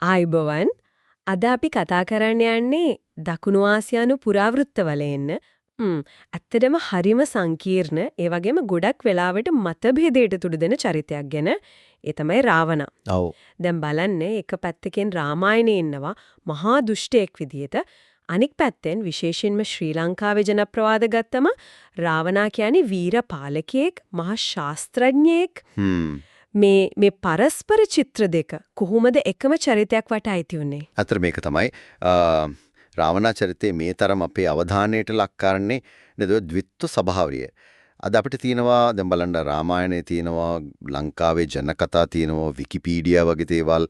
ආයුබෝවන්. අද අපි කතා කරන්න යන්නේ දකුණු ආසියානු පුරාවෘත්තවල එන්න. ඇත්තටම හරිම සංකීර්ණ, ඒ වගේම ගොඩක් වෙලාවට මතභේදයට තුඩු දෙන චරිතයක් ගැන. ඒ තමයි රාවණා. ඔව්. දැන් බලන්න, එක පැත්තකින් රාමායනේ ඉන්නවා මහා දුෂ්ටයෙක් විදියට. අනෙක් පැත්තෙන් විශේෂයෙන්ම ශ්‍රී ලංකාවේ ජනප්‍රවාද ගත්තම රාවණා කියන්නේ වීර පාලකයෙක්, මහා ශාස්ත්‍රඥයෙක්. මේ මේ පරස්පර චිත්‍ර දෙක කොහොමද එකම චරිතයක් වට අයිති වුනේ? අතර මේක තමයි රාවණා චරිතයේ මේ තරම් අපේ අවධානයට ලක් කරන්නේ නේද, ද්විත්ව ස්වභාවය. අද අපිට තියෙනවා, දැන් බලන්න, රාමායනයේ තියෙනවා, ලංකාවේ ජනකතා තියෙනවා, විකිපීඩියා වගේ දේවල්,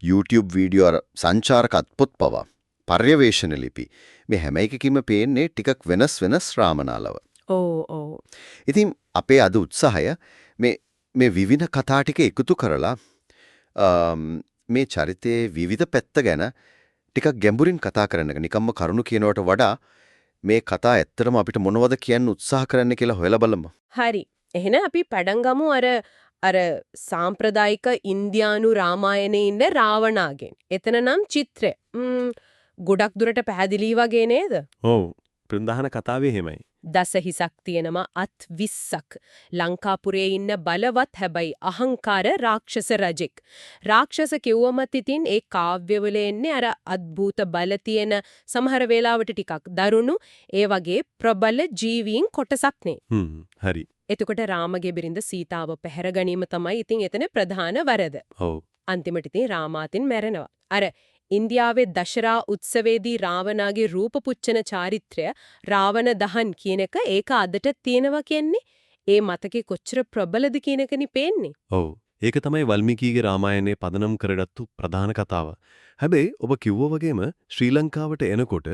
YouTube video, අර සංචාරක අත්පොත් පවා, පර්යවේෂණ ලිපි, මේ හැම එකකින්ම පේන්නේ ටිකක් වෙනස් වෙනස් රාමනාලව. ඔව් ඔව්. ඉතින් අපේ අද උත්සාහය මේ මේ විවිධ කතා ටික එකතු කරලා මේ චරිතයේ විවිධ පැත්ත ගැන ටිකක් ගැඹුරින් කතා කරන එක. නිකම්ම කරුණු කියනවට වඩා මේ කතා ඇත්තටම අපිට මොනවද කියන්න උත්සාහ කරන්න කියලා හොයලා බලමු. හරි. එහෙනම් අපි පටන් ගමු අර අර සාම්ප්‍රදායික ඉන්දියානු රාමායනයේ ඉන්න රාවණාගෙන්. එතන නම් චිත්‍රය ගොඩක් දුරට පැහැදිලි වගේ නේද? ඔව්. ප්‍රධාන කතාවේ එහෙමයි. දස හිසක් තියෙනවා, අත් 20ක්. ලංකාපුරයේ ඉන්න බලවත් හැබැයි අහංකාර රාක්ෂස රජෙක්. රාක්ෂස කිව්වමත් ඉතින් ඒ කාව්‍යවල එන්නේ අර අద్භූත බල තියෙන, සමහර වෙලාවට ටිකක් දරුණු, ඒ වගේ ප්‍රබල ජීවීන් කොටසක් නේ. හ්ම් හරි. එතකොට රාමගේ බිරිඳ සීතාව පැහැර ගැනීම තමයි ඉතින් එතන ප්‍රධාන වරද. ඔව්. අන්තිමට ඉතින් රාමාතින් මැරෙනවා. අර ඉන්දියාවේ දශරා උත්සවයේදී රාවණාගේ රූප පුච්චන චාරිත්‍රය, රාවණ දහන් කියන එක, ඒක අදට තියෙනවා කියන්නේ ඒ මතකේ කොච්චර ප්‍රබලද කියන එකනේ පේන්නේ. ඔව්. ඒක තමයි වල්මීකිගේ රාමායනයේ පදනම් කරගත්තු ප්‍රධාන කතාව. හැබැයි ඔබ කිව්වා වගේම ශ්‍රී ලංකාවට එනකොට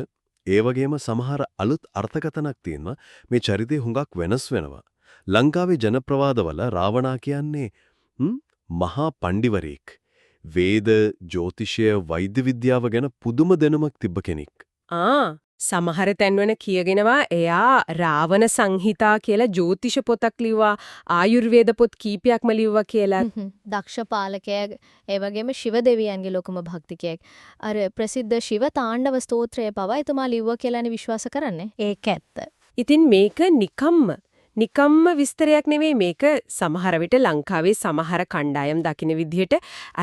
ඒ වගේම සමහර අලුත් අර්ථකථනක් තියෙනවා, මේ චරිතය හුඟක් වෙනස් වෙනවා. ලංකාවේ ජනප්‍රවාදවල රාවණා කියන්නේ මහා පණ්ඩිවරයෙක්. වේද, ජ්‍යොතිෂය, වෛද්‍ය විද්‍යාව ගැන පුදුම දැනුමක් තිබ්බ කෙනෙක්. ආ, සමහර තැන්වල කියගෙනවා එයා රාවණ සංහිතා කියලා ජ්‍යොතිෂ පොතක් ලිව්වා, ආයුර්වේද පොත් කීපයක්ම ලිව්වා කියලා. දක්ෂ පාලකයෙක්, ඒ වගේම ශිව දෙවියන්ගේ ලොකුම භක්තිකයෙක්. අර ප්‍රසිද්ධ ශිව තාණ්ඩව ස්තෝත්‍රය පවා එතුමා ලිව්වා කියලානේ විශ්වාස කරන්නේ. ඒක ඇත්ත. ඉතින් මේක නිකම්ම නිකම්ම විස්තරයක් නෙවෙයි. මේක සමහර විට ලංකාවේ සමහර කණ්ඩායම් දකින විදිහට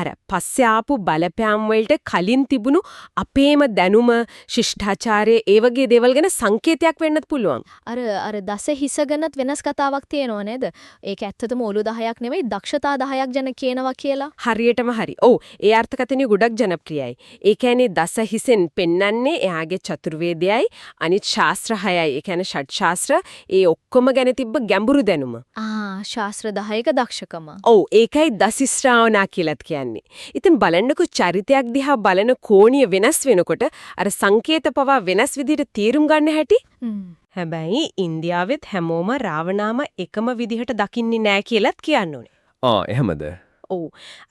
අර පස්සේ ආපු බලපෑම් වලට කලින් තිබුණු අපේම දැනුම, ශිෂ්ටාචාරය, ඒ වගේ දේවල් ගැන සංකේතයක් වෙන්නත් පුළුවන්. අර අර දස හිස ගැනත් වෙනස් කතාවක් තියෙනව නේද? ඒක ඇත්තටම ඔලු 10ක් නෙවෙයි, දක්ෂතා 10ක් ගැන කියනවා කියලා. හරියටම හරි. ඔව්, ඒ අර්ථකථනය ගොඩක් ජනප්‍රියයි. ඒ කියන්නේ දස හිසෙන් පෙන්වන්නේ එයාගේ චතුර්වේදයයි අනිත් ශාස්ත්‍ර හයයි. ඒ කියන්නේ ෂට් ශාස්ත්‍ර, ඒ ඔක්කොම ගැන තිබ්බ ගැඹුරු දැනුම. ආ, ශාස්ත්‍ර 10ක දක්ෂකම. ඔව්, ඒකයි දසිශ්‍රාවනා කියලාත් කියන්නේ. ඉතින් බලන්නකෝ, චරිතයක් දිහා බලන කෝණිය වෙනස් වෙනකොට අර සංකේත පවා වෙනස් විදිහට තේරුම් ගන්න හැටි. හැබැයි ඉන්දියාවෙත් හැමෝම රාවණාම එකම විදිහට දකින්නේ නෑ කියලාත් කියන්න ඕනේ. ආ, එහෙමද? ඔව්.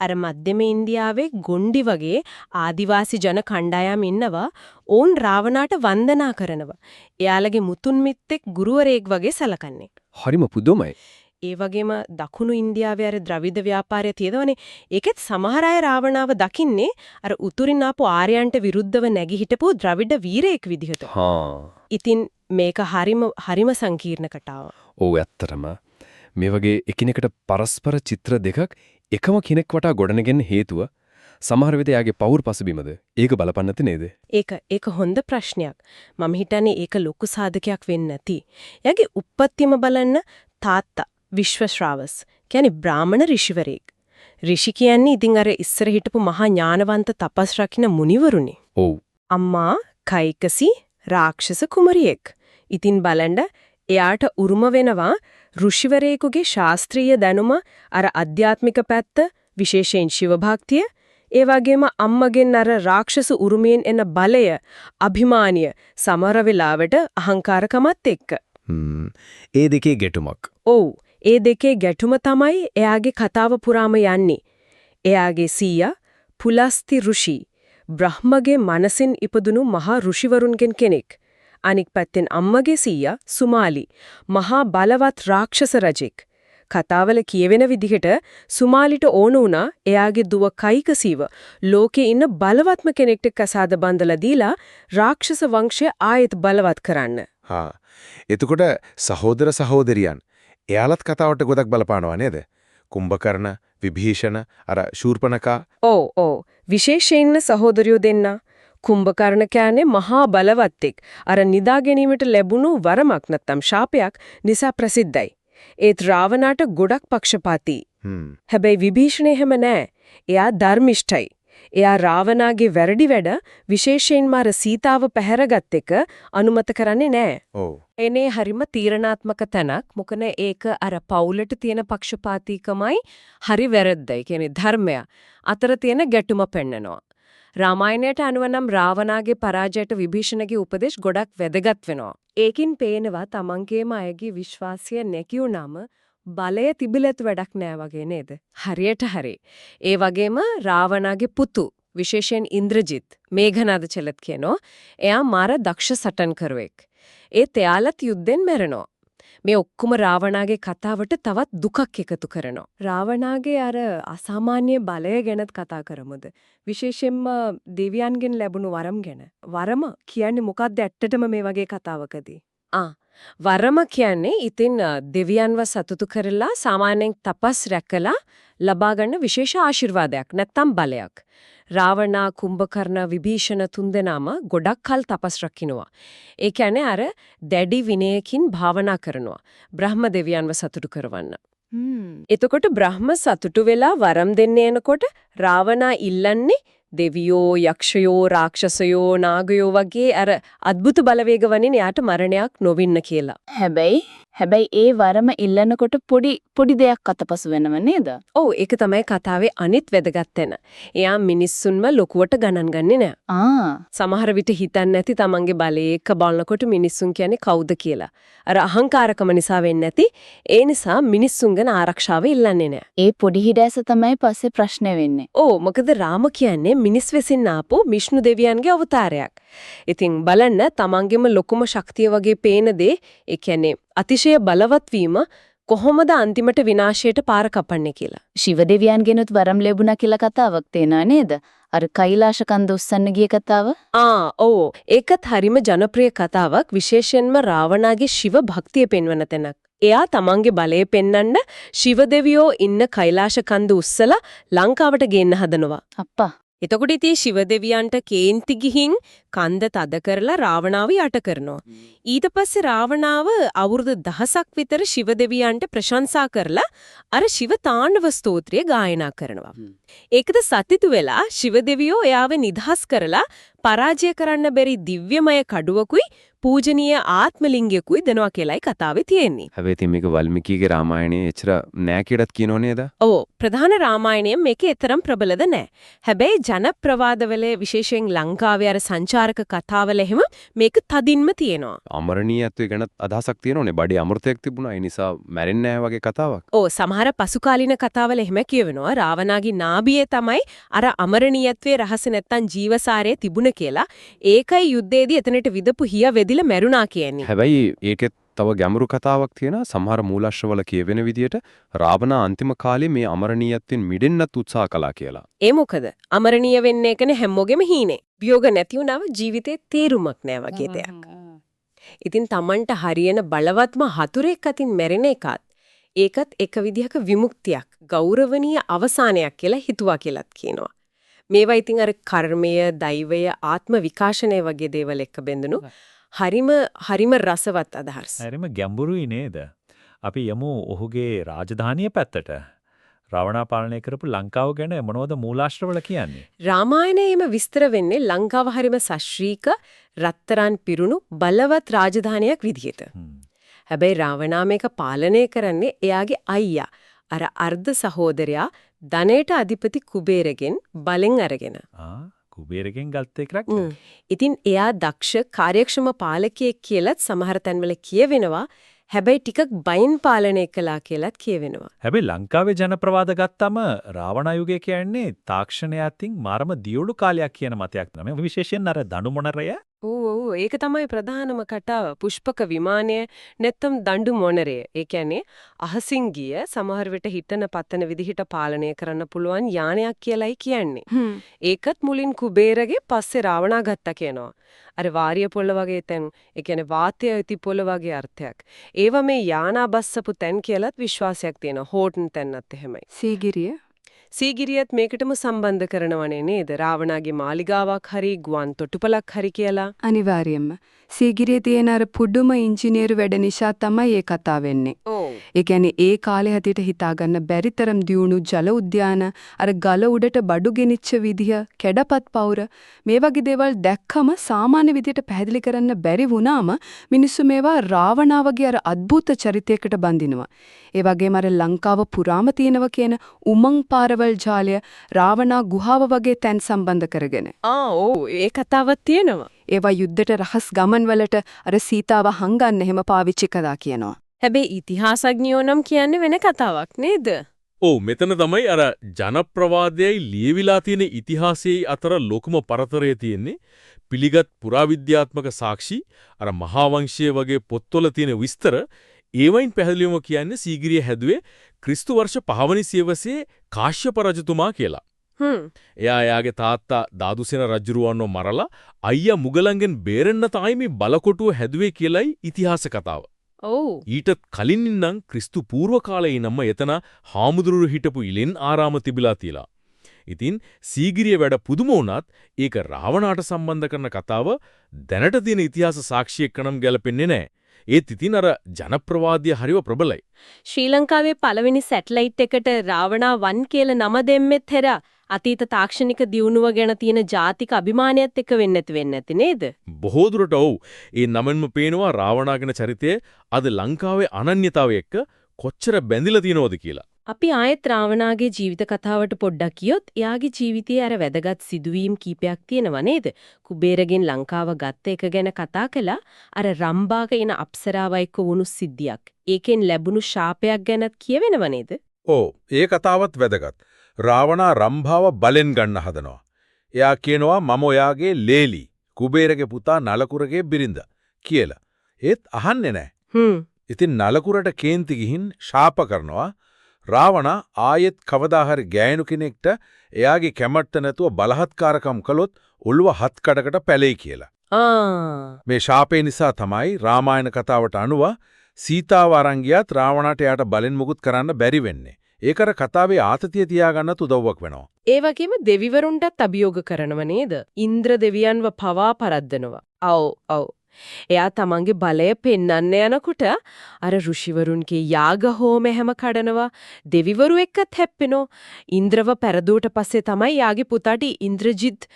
අර මධ්‍යම ඉන්දියාවේ ගොණ්ඩි වගේ ආදිවාසී ජන කණ්ඩායම් ඉන්නවා. ඔවුන් රාවණාට වන්දනා කරනවා. එයාලගේ මුතුන් මිත්තෙක්, ගුරුවරයෙක් වගේ සැලකන්නේ. හරිම පුදුමයි. ඒ වගේම දකුණු ඉන්දියාවේ අර ද්‍රවිඩ ව්‍යාපාරය තියෙනවනේ. ඒකෙත් සමහර අය රාවණාව දකින්නේ අර උතුරින් ආපු ආර්යයන්ට විරුද්ධව නැගී හිටපු ද්‍රවිඩ වීරයෙක් විදිහට. ඉතින් මේක හරිම හරිම සංකීර්ණ කතාවක්. ඔව්, ඇත්තටම මේ වගේ එකිනෙකට පරස්පර චිත්‍ර දෙකක් එකම කෙනෙක් වටා ගොඩනගෙන්න හේතුව සමහර විට එයාගේ පවුල් පසුබිමද ඒක බලපන්න නැති නේද? ඒක ඒක හොඳ ප්‍රශ්නයක්. මම හිතන්නේ ඒක ලොකු සාධකයක් වෙන්න නැති. එයාගේ උප්පත්තියම බලන්න, තාත්තා විශ්වශ්‍රාවස් කියන්නේ බ්‍රාහ්මණ ඍෂිවරයෙක්. ඍෂි කියන්නේ ඉතින් අර ඉස්සර හිටපු මහා ඥානවන්ත තපස් රකින්න මුනිවරුනේ. අම්මා කෛකසි රාක්ෂස කුමරියෙක්. ඉතින් බලන්න, එයාට උරුම වෙනවා ඍෂිවරයෙකුගේ ශාස්ත්‍රීය දැනුම, අර අධ්‍යාත්මික පැත්ත, විශේෂයෙන් ශිව භක්තිය, ඒ වගේම අම්මගෙන් අර රාක්ෂස උරුමයෙන් එන බලය, අභිමානිය, සමහර වෙලාවට අහංකාරකමත් එක්ක. ඒ දෙකේ ගැටුමක්. ඔව්, ඒ දෙකේ ගැටුම තමයි එයාගේ කතාව පුරාම යන්නේ. එයාගේ සීයා පුලස්ති ඍෂි බ්‍රහ්මගේ මනසින් ඉපදුණු මහා ඍෂිවරුන්ගෙන් කෙනෙක්. අනික් පැත්තෙන් අම්මගේ සීයා සුමාලි මහා බලවත් රාක්ෂස රජෙක්. කතාවල කියවෙන විදිහට සුමාලිට ඕන වුණා එයාගේ දුව කයිකසීව ලෝකේ ඉන්න බලවත්ම කෙනෙක්ට කසාද බඳලා දීලා රාක්ෂස වංශය ආයෙත් බලවත් කරන්න. හා. එතකොට සහෝදර සහෝදරියන් එයාලත් කතාවට ගොඩක් බලපානවා නේද? කුම්භකර්ණ, විභීෂණ, අර ශූර්පණඛා. ඔව් ඔව්. විශේෂයෙන්ම සහෝදරයෝ දෙන්න. කුම්භකර්ණ කියන්නේ මහා බලවත්ෙක්. අර නිදා ගැනීමට ලැබුණු වරමක් නැත්තම් ශාපයක් නිසා ප්‍රසිද්ධයි. ඒත් රාවණාට ගොඩක් පක්ෂපාතී. හැබැයි විභීෂණ එහෙම නෑ. එයා ධර්මිෂ්ඨයි. එයා රාවණාගේ වැරදි වැඩ විශේෂයෙන්ම අර සීතාව පැහැරගත් එක අනුමත කරන්නේ නෑ. ඔව්. එනේ හරිම තීරණාත්මක තැනක්. මොකද ඒක අර පවුලට තියෙන පක්ෂපාතීකමයි හරි වැරද්දයි. කියන්නේ ධර්මය අතර තියෙන ගැටුම පෙන්නනවා. රාමායනයට අනුව නම් රාවණාගේ පරාජයට විභීෂණගේ උපදේශ ගොඩක් වැදගත් වෙනවා. ඒකින් පේනවා තමන්ගේම අයගේ විශ්වාසය නැති වුනම බලය තිබිලත් වැඩක් නෑ වගේ නේද? හරියට හරි. ඒ වගේම රාවණාගේ පුතු විශේෂයෙන් ඉන්ද්‍රජිත් මේඝනාද චලත් කියනවා. එයා මාර දක්ෂ සටන්කරුවෙක්. ඒත් එයාලත් යුද්ධෙන් මැරෙනවා. මේ ඔක්කොම රාවණාගේ කතාවට තවත් දුකක් එකතු කරනවා. රාවණාගේ අර අසාමාන්‍ය බලය ගැනත් කතා කරමුද? විශේෂයෙන්ම දෙවියන්ගෙන් ලැබුණු වරම් ගැන. වරම කියන්නේ මොකද්ද ඇත්තටම මේ වගේ කතාවකදී? වරම කියන්නේ ඉතින් දෙවියන්ව සතුටු කරලා සාමාන්‍යයෙන් තපස් රැකලා ලබා ගන්න විශේෂ ආශිර්වාදයක් නැත්තම් බලයක්. රාවණා, කුම්භකර්ණ, විභීෂණ තුන්දෙනාම ගොඩක් කල් තපස් රකින්නවා. ඒ කියන්නේ අර දැඩි විනයකින් භාවනා කරනවා. බ්‍රහ්ම දෙවියන්ව සතුටු කරවන්න. එතකොට බ්‍රහ්ම සතුටු වෙලා වරම් දෙන්න එනකොට රාවණා ඉල්ලන්නේ දෙවියෝ, යක්ෂයෝ, රාක්ෂසයෝ, නාගයෝ වගේ අර අద్భుත බලවේග වලින් එයාට මරණයක් නොවින්න කියලා. හැබැයි හැබැයි ඒ වරම ඉල්ලනකොට පොඩි පොඩි දෙයක් අතපසු වෙනව නේද? ඔව්, ඒක තමයි කතාවේ අනිත් වැදගත් තැන. එයා මිනිස්සුන්ව ලොකුවට ගණන් ගන්නෙ නෑ. සමහර විට හිතන්නේ නැති තමන්ගේ බලය එක්ක බලනකොට මිනිස්සුන් කියන්නේ කවුද කියලා. අර අහංකාරකම නිසා වෙන්නේ නැති. ඒ නිසා මිනිස්සුන් ගැන ආරක්ෂාව ඉල්ලන්නේ නෑ. ඒ පොඩි හිඩැස තමයි පස්සේ ප්‍රශ්නේ වෙන්නේ. ඔව්, මොකද රාම කියන්නේ මිනිස් වෙසින් ආපු විෂ්ණු දෙවියන්ගේ අවතාරයක්. ඉතින් බලන්න තමන්ගේම ලොකුම ශක්තිය වගේ පේන දේ, ඒ කියන්නේ අතිශය බලවත් වීම කොහොමද අන්තිමට විනාශයට පාර කපන්නේ කියලා. ශිව දෙවියන්ගෙනුත් වරම් ලැබුණා කියලා කතාවක් තියෙනවා නේද? අර කෛලාශ කන්ද උස්සන්න ගිය කතාව. ඔව්, ඒකත් හරිම ජනප්‍රිය කතාවක්. විශේෂයෙන්ම රාවණාගේ ශිව භක්තිය පෙන්වන තැනක්. එයා තමන්ගේ බලය පෙන්වන්න ශිව දෙවියෝ ඉන්න කෛලාශ කන්ද උස්සලා ලංකාවට ගේන්න හදනවා. අප්පා. එතකොට ඉතින් ශිව දෙවියන්ට කේන්ති ගිහින් කන්ද තද කරලා රාවණාව යට කරනවා. ඊට පස්සේ රාවණාව අවුරුදු 1000ක් විතර ශිව දෙවියන්ට ප්‍රශංසා කරලා අර ශිව තාණ්ඩව ස්තෝත්‍රය ගායනා කරනවා. ඒකද සතුටු වෙලා ශිව දෙවියෝ එයාව නිදහස් කරලා පරාජය කරන්න බැරි දිව්‍යමය කඩුවකුයි පූජනීය ආත්මලිංගයකුයි දෙනවා කියලායි කතාවේ තියෙන්නේ. හැබැයි ඉතින් මේක වල්මිකීගේ රාමායනයේ එච්චර නෑ කියලාත් කියනෝ නේද? ඔව්, ප්‍රධාන රාමායනයෙන් මේකේ තරම් ප්‍රබලද නෑ. හැබැයි ජන ප්‍රවාදවල විශේෂයෙන් ලංකාවේ අර සංචාරක කතාවල එහෙම මේක තදින්ම තියෙනවා. අමරණීයත්වය ගැන අදහසක් තියෙනෝනේ. බඩේ අමෘතයක් තිබුණා. ඒ නිසා මැරෙන්නේ නෑ වගේ කතාවක්. ඔව්, සමහර පසුකාලීන කතාවල එහෙම කියවෙනවා. රාවණාගේ නාභියේ තමයි අර අමරණීයත්වයේ රහස නැත්තම් ජීවසාරය තිබුණ කියලා. ඒකයි යුද්ධයේදී එතනට විදපු හිය වෙදිලා මැරුණා කියන්නේ. හැබැයි ඒකෙත් තව ගැඹුරු කතාවක් තියෙනවා. සමහර මූලාශ්‍රවල කියවෙන විදියට රාවණා අන්තිම කාලේ මේ අමරණීයත්වයෙන් මිදෙන්නත් උත්සාහ කළා කියලා. ඒ මොකද? අමරණීය වෙන්න එකනේ හැමෝගෙම හීනේ. වියෝග නැති වුණාම ජීවිතේ තේරුමක් නෑ වගේ දෙයක්. ඉතින් Tamanට හරියන බලවත්ම හතුරෙක් අතින් මැරෙන එකත් ඒකත් එක විදිහක විමුක්තියක්, ගෞරවනීය අවසානයක් කියලා හිතුවා කියලාත් කියනවා. මේවා ඉතින් අර කර්මය, දෛවය, ආත්ම විකාශනය වගේ දේවල් එක්ක බැඳුණු හරිම හරිම රසවත් අදහස්. හරිම ගැඹුරුයි නේද? අපි යමු ඔහුගේ රාජධානිය පැත්තට. රාවණා පාලනය කරපු ලංකාව ගැන මොනවද මූලාශ්‍රවල කියන්නේ? රාමායනයේම විස්තර වෙන්නේ ලංකාව හරිම සශ්‍රීක, රත්තරන් පිරුණු බලවත් රාජධානියක් විදිහට. හැබැයි රාවණා මේක පාලනය කරන්නේ එයාගේ අයියා, අර අර්ධ සහෝදරයා ධනයට අධිපති කුබේරගෙන් බලෙන් අරගෙන. කුබේරගෙන් ගත්ත එකක්. ඉතින් එයා දක්ෂ කාර්යක්ෂම පාලකයෙක් කියලත් සමහර තැන්වල කියවෙනවා. හැබැයි ටිකක් බයින් පාලනය කළා කියලත් කියවෙනවා. හැබැයි ලංකාවේ ජන ප්‍රවාද ගත්තම රාවණ යුගය කියන්නේ තාක්ෂණය අතින් මාරම දියුණු කාලයක් කියන මතයක් තමයි. විශේෂයෙන් අර දඬු මොනරය. ඔව් ඔව් ඒක තමයි ප්‍රධානම කතාව. පුෂ්පක විමානය නැත්තම් දඬු මොනරය. ඒ කියන්නේ අහසින් ගිය සමහර විට හිතන පතන විදිහට පාලනය කරන්න පුළුවන් යානයක් කියලායි කියන්නේ. ඒකත් මුලින් කුබේරගේ පස්සේ රාවණා ගත්තා කියනවා. අර වාරිය පොළ වගේ තැන්, ඒ කියන්නේ වාතය ඇති පොළ වගේ අර්ථයක්. ඒවා මේ යානා බස්සපු තැන් කියලත් විශ්වාසයක් තියෙනවා. හෝටන් තැන්නත් එහෙමයි. සීගිරිය සීගිරියත් මේකටම සම්බන්ධ කරනවනේ නේද? රාවණාගේ මාලිගාවක් හරි ගුවන් තොටුපළක් හරි කියලා. අනිවාර්යයෙන්ම. සීගිරියේ තියෙන අර පුදුම ඉංජිනේරු වැඩ නිසා තමයි ඒ කතාව වෙන්නේ. ඔව්. ඒ කියන්නේ ඒ කාලේ හැටියට හිතාගන්න බැරි තරම් දියුණු ජල උද්‍යාන, අර ගල උඩට බඩු ගෙනිච්ච විදිහ, කැඩපත් පවුර මේ වගේ දේවල් දැක්කම සාමාන්‍ය විදිහට පැහැදිලි කරන්න බැරි වුණාම මිනිස්සු මේවා රාවණා වගේ අර අద్భుත චරිතයකට බඳිනවා. ඒ වගේම අර ලංකාව පුරාම තියෙනවා කියන උමං පාරවල් ජාලය, රාවණා ගුහාව වගේ තැන් සම්බන්ධ කරගෙන. ආ ඔව් ඒ කතාවක් තියෙනවා. ඒවා යුද්ධයට රහස් ගමන් වලට අර සීතාව හංගන්න එහෙම පාවිච්චි කළා කියනවා. හැබැයි ඉතිහාසඥයෝ නම් කියන්නේ වෙන කතාවක් නේද? ඔව් මෙතන තමයි අර ජනප්‍රවාදයයි ලියවිලා තියෙන ඉතිහාසයයි අතර ලොකුම පරතරය තියෙන්නේ. පිළිගත් පුරාවිද්‍යාත්මක සාක්ෂි අර මහා වංශය වගේ පොත්වල තියෙන විස්තර ඒවයින් පැහැදිලිවම කියන්නේ සීගිරිය හැදුවේ ක්‍රිස්තු වර්ෂ 5 වෙනි සියවසේ කාශ්‍යප රජතුමා කියලා. එයා එයාගේ තාත්තා දාදුසේන රජුරුවන්ව මරලා අයියා මුගලන්ගෙන් බේරෙන්න තමයි මේ බලකොටුව හැදුවේ කියලයි ඉතිහාස කතාව. ඔව්. ඊටත් කලින් ඉඳන් ක්‍රිස්තු පූර්ව කාලේ ඉඳන්ම එතන හාමුදුරුවෝ හිටපු ඉලෙන් ආරාම තිබිලා තියලා. ඉතින් සීගිරිය වැඩ පුදුම වුණත් ඒක රාවණාට සම්බන්ධ කරන කතාව දැනට තියෙන ඉතිහාස සාක්ෂි එක්ක නම් ගැලපෙන්නේ නැහැ. ඒත් ඉතින් අර ජනප්‍රවාදය හරිව ප්‍රබලයි. ශ්‍රී ලංකාවේ පළවෙනි සැටලයිට් එකට රාවණා 1 කියලා නම දෙම්මෙත් හැර අතීත තාක්ෂණික දියුණුව ගැන තියෙන ජාතික අභිමානයත් එක්ක වෙන්න ඇති වෙන්න ඇති නේද? බොහෝ දුරට ඔව්. ඒ නමෙන්ම පේනවා රාවණා ගැන චරිතය අද ලංකාවේ අනන්‍යතාවය එක්ක කොච්චර බැඳිලා තියෙනවද කියලා. අපි ආයෙත් රාවණාගේ ජීවිත කතාවට පොඩ්ඩක් ගියොත් එයාගේ ජීවිතයේ අර වැදගත් සිදුවීම් කීපයක් තියෙනවා නේද? කුබේරගෙන් ලංකාව ගත්ත එක ගැන කතා කළා. අර රම්බාක එන අප්සරාව එක්ක වුණු සිද්ධියක්. ඒකෙන් ලැබුණු ශාපයක් ගැනත් කියවෙනව නේද? ඔව් ඒ කතාවත් වැදගත්. රාවණා රම්භාව බලෙන් ගන්න හදනවා. එයා කියනවා මම ඔයාගේ ලේලි කුබේරගේ පුතා නලකුරගේ බිරිඳ කියලා. ඒත් අහන්නේ නැහැ. ඉතින් නලකුරට කේන්ති ගිහින් ශාප කරනවා. රාවණා ආයෙත් කවදා හරි ගෑනු කෙනෙක්ට එයාගේ කැමැත්ත නැතුව බලහත්කාරකම් කළොත් ඔළුව හත් කඩකට පැලෙයි කියලා. මේ ශාපේ නිසා තමයි රාමායන කතාවට අනුව සීතාව අරන් ගියත් රාවණාට එයාට බලෙන් මුකුත් කරන්න බැරි වෙන්නේ. ඒක අර කතාවේ ආතතිය තියාගන්නත් උදව්වක් වෙනවා. ඒ වගේම දෙවිවරුන්ටත් අභියෝග කරනව නේද? ඉන්ද්‍ර දෙවියන්ව පවා පරද්දනවා. ඔව් ඔව්. එයා තමන්ගේ බලය පෙන්වන්න යනකොට අර ඍෂිවරුන්ගේ යාග හෝම හැම කඩනවා. දෙවිවරු එක්කත් හැප්පෙනවා. ඉන්ද්‍රව පෙරදුවට පස්සේ තමයි යාගේ පුතාට ඉන්ද්‍රජිත්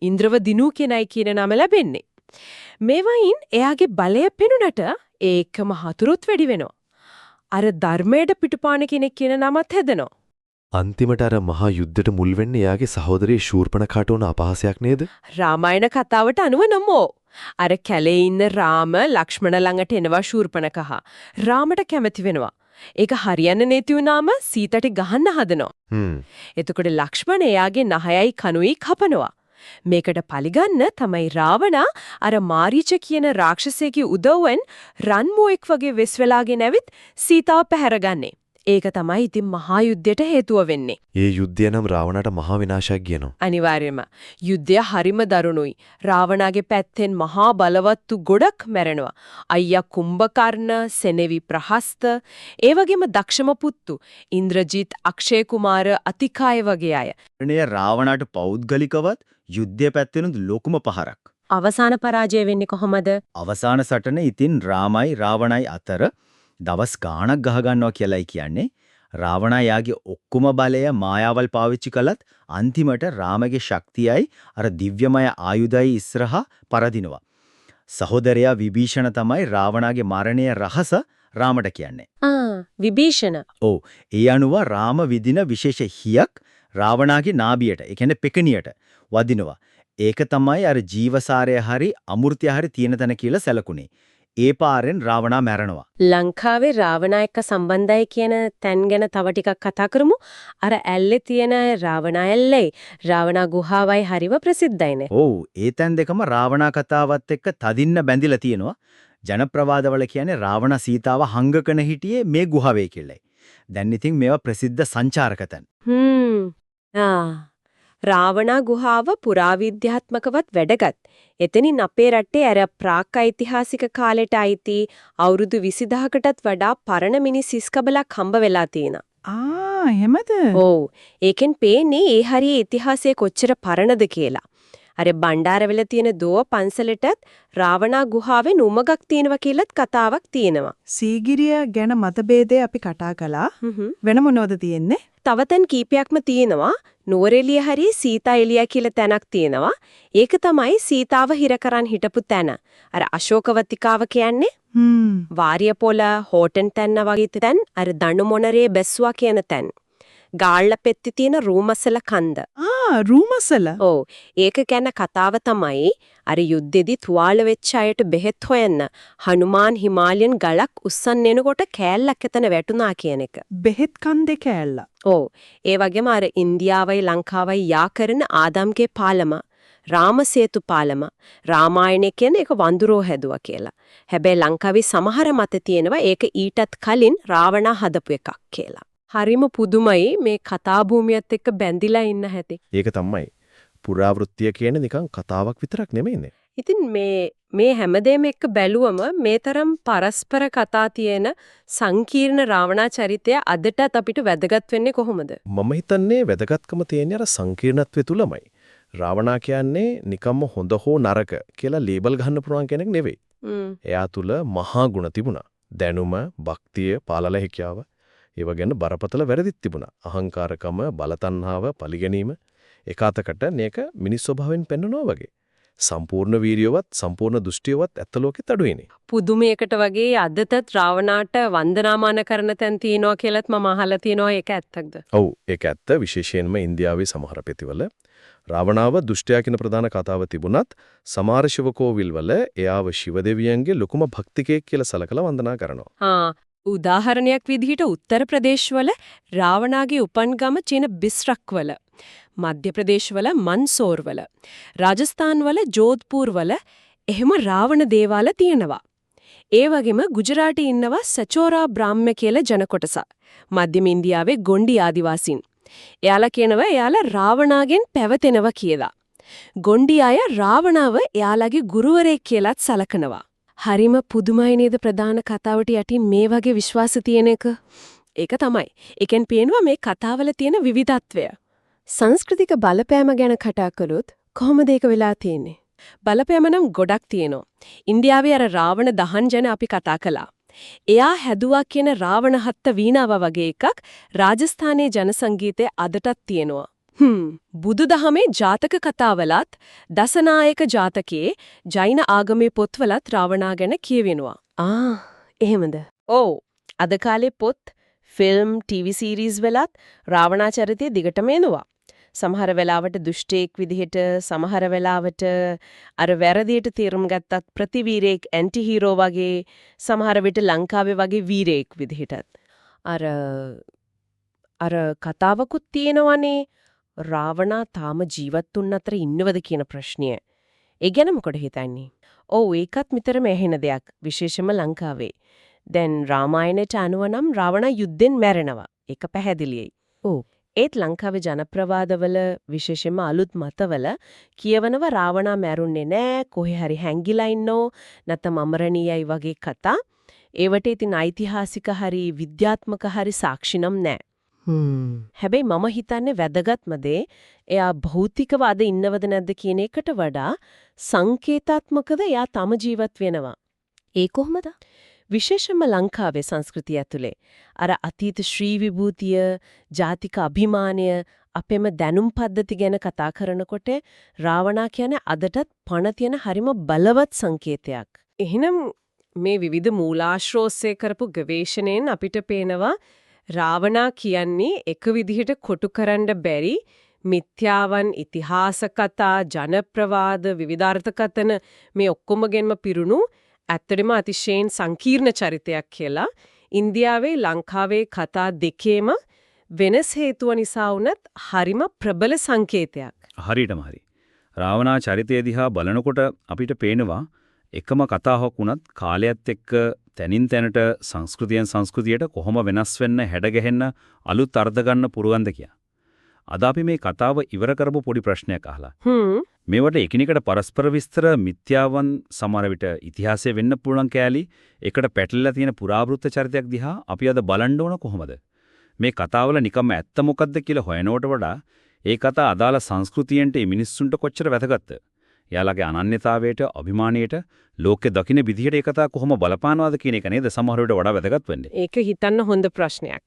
ඉන්ද්‍රව දිනු කෙනයි කියන නම ලැබෙන්නේ. මේවයින් එයාගේ බලය පෙනුනට ඒකම හතුරුත් වැඩි වෙනවා. අර ධර්මයට පිටුපාන කෙනෙක් කියන නමත් හැදෙනවා. අන්තිමට අර මහා යුද්ධෙට මුල් වෙන්නේ එයාගේ සහෝදරිය ශූර්පණඛාට වුණ අපහාසයක් නේද? රාමායන කතාවට අනුව නමෝ. අර කැලේ ඉන්න රාම ලක්ෂ්මණ ළඟට එනවා ශූර්පණඛා. රාමට කැමති වෙනවා. ඒක හරියන්නේ නැති වුනාම සීතට ගහන්න හදනවා. එතකොට ලක්ෂ්මණ එයාගේ නහයයි කනුයි කපනවා. මේකට පලිගන්න තමයි රාවණා අර මාරීච කියන රාක්ෂසයෙකුගේ උදව්වෙන් රන්මුවෙක් වගේ වෙස් වෙලාගෙන ඇවිත් සීතාව පැහැරගන්නේ. ඒක තමයි ඉතින් මහා යුද්ධයට හේතුව වෙන්නේ. ඒ යුද්ධය නම් රාවණාට මහා විනාශයක් ගේනවා. අනිවාර්යයෙන්ම යුද්ධය හරිම දරුණුයි. රාවණාගේ පැත්තෙන් මහා බලවත්තු ගොඩක් මැරෙනවා. අයියා කුම්භකර්ණ, සෙනෙවි ප්‍රහස්ත, ඒ වගේම දක්ෂම පුත්තු ඉන්ද්‍රජිත්, අක්ෂය කුමාර, අතිකාය වගේ අය. මරණය රාවණාට පෞද්ගලිකවත් යුද්ධය පැත්තෙනුත් ලොකුම පහරක්. අවසාන පරාජය වෙන්නේ කොහොමද? අවසාන සටන ඉතින් රාමයි රාවණයි අතර දවස් ගාණක් ගහ ගන්නවා කියලායි කියන්නේ. රාවණා යාගේ ඔක්කොම බලය මායාවල් පාවිච්චි කළත් අන්තිමට රාමගේ ශක්තියයි අර දිව්‍යමය ආයුධයි ඉස්සරහා පරදිනවා. සහෝදරයා විභීෂණ තමයි රාවණාගේ මරණය රහස රාමට කියන්නේ. ආ විභීෂණ. ඔව්. ඒ අනුව රාම විදින විශේෂ හියක් රාවණාගේ නාභියට, ඒ කියන්නේ පෙකණියට වදිනවා. ඒක තමයි අර ජීවසාරය හරි අමෘතය හරි තියෙන තැන කියලා සැලකුනේ. ඒ පාරෙන් රාවණා මැරෙනවා. ලංකාවේ රාවණා එක්ක සම්බන්ධයි කියන තැන් ගැන තව ටිකක් කතා කරමු. අර ඇල්ලේ තියෙන රාවණා ඇල්ලයි රාවණා ගුහාවයි හරිව ප්‍රසිද්ධයිනේ. ඔව්, ඒ තැන් දෙකම රාවණා කතාවත් එක්ක තදින්න බැඳිලා තියෙනවා. ජනප්‍රවාදවල කියන්නේ රාවණ සීතාව හංගකන හිටියේ මේ ගුහාවේ කියලායි. දැන් ඉතින් මේවා ප්‍රසිද්ධ සංචාරක තැන්. හ්ම්. ආ රාවණා ගුහාව පුරාවිද්‍යාත්මකවත් වැදගත්. එතනින් අපේ රටේ අර ප්‍රාක් ඓතිහාසික කාලෙට අයිති අවුරුදු 20000කටත් වඩා පරණ මිනිස් හිස්කබලක් හම්බ වෙලා තියෙනවා. ආ එහෙමද? ඔව්. ඒකෙන් පේන්නේ ඒ හරිය ඉතිහාසය කොච්චර පරණද කියලා. අර බණ්ඩාරවෙල තියෙන දෝව පන්සලටත් රාවණා ගුහාවේ නුමගක් තියෙනවා කියලත් කතාවක් තියෙනවා. සීගිරිය ගැන මතභේදය අපි කතා කළා. වෙන මොනවද තියෙන්නේ? තව තැන් කීපයක්ම තියෙනවා. නුවරඑළිය හරිය සීතා එළිය කියලා තැනක් තියෙනවා. ඒක තමයි සීතාව හිර කරන් හිටපු තැන. අර අශෝකවතිකාව කියන්නේ. වාරියපොළ, හෝටන් තැන්න වගේ තැන් අර දණු මොනරේ බැස්සුවා කියන තැන්. ගාල්ල පෙත්ති තියෙන රූමසල කන්ද. ආ රූමසල. ඔව්. ඒක ගැන කතාව තමයි අර යුද්ධෙදි තුවාල වෙච්ච අයට බෙහෙත් හොයන්න හනුමාන් හිමාලයන් ගලක් උස්සන් එනකොට කෑල්ලක් එතන වැටුණා කියන එක. බෙහෙත් කන්දේ කෑල්ල. ඔව්. ඒ වගේම අර ඉන්දියාවයි ලංකාවයි යා කරන ආදම්ගේ පාලම, රාමසේතු පාලම, රාමායනය කියන එක වඳුරෝ හැදුවා කියලා. හැබැයි ලංකාවේ සමහර මත තියෙනවා ඒක ඊටත් කලින් රාවණා හදපු එකක් කියලා. හරිම පුදුමයි මේ කතා භූමියත් එක්ක බැඳිලා ඉන්න හැටි. ඒක තමයි. පුරාවෘත්තිය කියන්නේ නිකන් කතාවක් විතරක් නෙමෙයිනේ. ඉතින් මේ මේ හැමදේම එක්ක බැලුවම මේ තරම් පරස්පර කතා තියෙන සංකීර්ණ රාවණා චරිතය අදටත් අපිට වැදගත් වෙන්නේ කොහොමද? මම හිතන්නේ වැදගත්කම තියෙන්නේ අර සංකීර්ණත්වය තුලමයි. රාවණා කියන්නේ නිකම්ම හොඳ හෝ නරක කියලා ලේබල් ගහන්න පුළුවන් කෙනෙක් නෙවෙයි. එයා තුල මහා ගුණ තිබුණා. දැනුම, භක්තිය, පාලන හැකියාව, ඒව ගැන බරපතල වැරදිත් තිබුණා. අහංකාරකම, බලතණ්හාව, පලිගැනීම එක අතකට මේක මිනිස් ස්වභාවයෙන් පෙන්වනවා වගේ. සම්පූර්ණ වීරියවත් සම්පූර්ණ දෘෂ්ටියවත් ඇත්ත ලෝකෙත් අඩුයිනේ. පුදුමයකට වගේ අදටත් රාවණාට වන්දනාමාන කරන තැන් තියෙනවා කියලත් මම අහලා තියෙනවා. ඒක ඇත්තක්ද? ඔව්, ඒක ඇත්ත. විශේෂයෙන්ම ඉන්දියාවේ සමහර පෙතිවල රාවණාව දුෂ්ටයා කියන ප්‍රධාන කතාව තිබුණත් සමහර ශිව කෝවිල්වල එයාව ශිව දෙවියන්ගේ ලොකුම භක්තිකයෙක් කියලා සලකලා වන්දනා කරනවා. හා උදාහරණයක් විදිහට උත්තර ප්‍රදේශවල රාවණාගේ උපන් ගම චීන බිස්රක්වල, මධ්‍ය ප්‍රදේශවල මන්සෝර්වල, රාජස්ථාන්වල ජෝධ්පූර්වල එහෙම රාවණ දේවාල තියෙනවා. ඒ වගේම ගුජරාටේ ඉන්නවා සචෝරා බ්‍රාහ්ම කියලා ජන කොටස. මධ්‍යම ඉන්දියාවේ ගොණ්ඩි ආදිවාසීන්. එයාලා කියනවා එයාලා රාවණාගෙන් පැවතෙනවා කියලා. ගොණ්ඩි අය රාවණාව එයාලගේ ගුරුවරයෙක් කියලාත් සලකනවා. හරිම පුදුමයි නේද ප්‍රධාන කතාවට යටින් මේ වගේ විශ්වාස තියෙන එක? ඒක තමයි. ඒකෙන් පේනවා මේ කතාවල තියෙන විවිධත්වය. සංස්කෘතික බලපෑම ගැන කතා කළොත් කොහොමද ඒක වෙලා තියෙන්නේ? බලපෑම නම් ගොඩක් තියෙනවා. ඉන්දියාවේ අර රාවණ දහන් ගැන අපි කතා කළා. එයා හැදුවා කියන රාවණ හත්ත වීණාව වගේ එකක් රාජස්ථානයේ ජන සංගීතයේ අදටත් තියෙනවා. බුදුදහමේ ජාතක කතාවලත් දසනායක ජාතකයේ ජෛන ආගමේ පොත්වලත් රාවණා ගැන කියවෙනවා. ආ එහෙමද? ඔව්. අද කාලේ පොත්, ෆිල්ම්, ටීවී සීරීස් වලත් රාවණා චරිතය දිගටම එනවා. සමහර වෙලාවට දුෂ්ටයෙක් විදිහට, සමහර වෙලාවට අර වැරදියට තේරුම් ගත්තත් ප්‍රතිවීරයෙක්, ඇන්ටි හීරෝ වගේ, සමහර විට ලංකාවේ වගේ වීරයෙක් විදිහටත්. අර අර කතාවකුත් තියෙනවනේ රාවණා තාම ජීවත් වුන් අතර ඉන්නවද කියන ප්‍රශ්නය. ඒ ගැන මොකද හිතන්නේ? ඔව්, ඒකත් නිතරම ඇහෙන දෙයක්, විශේෂයෙන්ම ලංකාවේ. දැන් රාමායනයට අනුව නම් රාවණා යුද්ධෙන් මැරෙනවා. ඒක පැහැදිලියි. ඔව්. ඒත් ලංකාවේ ජනප්‍රවාදවල විශේෂයෙන්ම අලුත් මතවල කියවනවා රාවණා මැරුන්නේ නෑ, කොහේ හරි හැංගිලා ඉන්නෝ, නැත්නම් අමරණීයයි වගේ කතා. ඒවට ඉතින් ඓතිහාසික හරි විද්‍යාත්මක හරි සාක්ෂි නම් නෑ. හැබැයි මම හිතන්නේ වැදගත්ම දේ එයා භෞතිකව අද ඉන්නවද නැද්ද කියන එකට වඩා සංකේතාත්මකව එයා තම ජීවත් වෙනවා. ඒ කොහොමද? විශේෂයෙන්ම ලංකාවේ සංස්කෘතිය ඇතුලේ අර අතීත ශ්‍රී විභූතිය, ජාතික අභිමානය, අපේම දැනුම් පද්ධති ගැන කතා කරනකොට රාවණා කියන්නේ අදටත් පණ තියෙන හරිම බලවත් සංකේතයක්. එහෙනම් මේ විවිධ මූලාශ්‍ර ඔස්සේ කරපු ගවේෂණයෙන් අපිට පේනවා රාවණා කියන්නේ එක විදිහට කොටු කරන්න බැරි මිත්‍යාවන්, ඉතිහාස කතා, ජනප්‍රවාද, විවිධාර්ථකථන මේ ඔක්කොමගෙන්ම පිරුණු ඇත්තටම අතිශයින් සංකීර්ණ චරිතයක් කියලා ඉන්දියාවේ ලංකාවේ කතා දෙකේම වෙනස් හේතුව නිසා වුණත් හරිම ප්‍රබල සංකේතයක්. හරියටම හරි. රාවණා චරිතය දිහා බලනකොට අපිට පේනවා එකම කතාවක් වුණත් කාලයත් එක්ක තැනින් තැනට සංස්කෘතියෙන් සංස්කෘතියට කොහොම වෙනස් වෙන්න හැඩ ගැහෙන්න අලුත් අර්ථ ගන්න පුරුවන්ද කියලා. අද අපි මේ කතාව ඉවර කරපු පොඩි ප්‍රශ්නයක් අහලා. මේවට එකිනෙකට පරස්පර විස්තර මිත්‍යාවන් සමහර විට ඉතිහාසය වෙන්න පුළුවන් කෑලි එකට පැටලලා තියෙන පුරාවෘත්ත චරිතයක් දිහා අපි අද බලන්න ඕන කොහොමද? මේ කතාවල නිකම්ම ඇත්ත මොකද්ද කියලා හොයනවට වඩා ඒ කතා අදාළ සංස්කෘතියෙන්ට ඒ මිනිස්සුන්ට කොච්චර වැදගත්ද? එයාලගේ අනන්‍යතාවයට, අභිමානයට, ලෝකෙ දකින්න විදිහට ඒ කතා කොහොම බලපානවද කියන එක නේද සමහර විට වඩා වැදගත් වෙන්නේ. ඒක හිතන්න හොඳ ප්‍රශ්නයක්.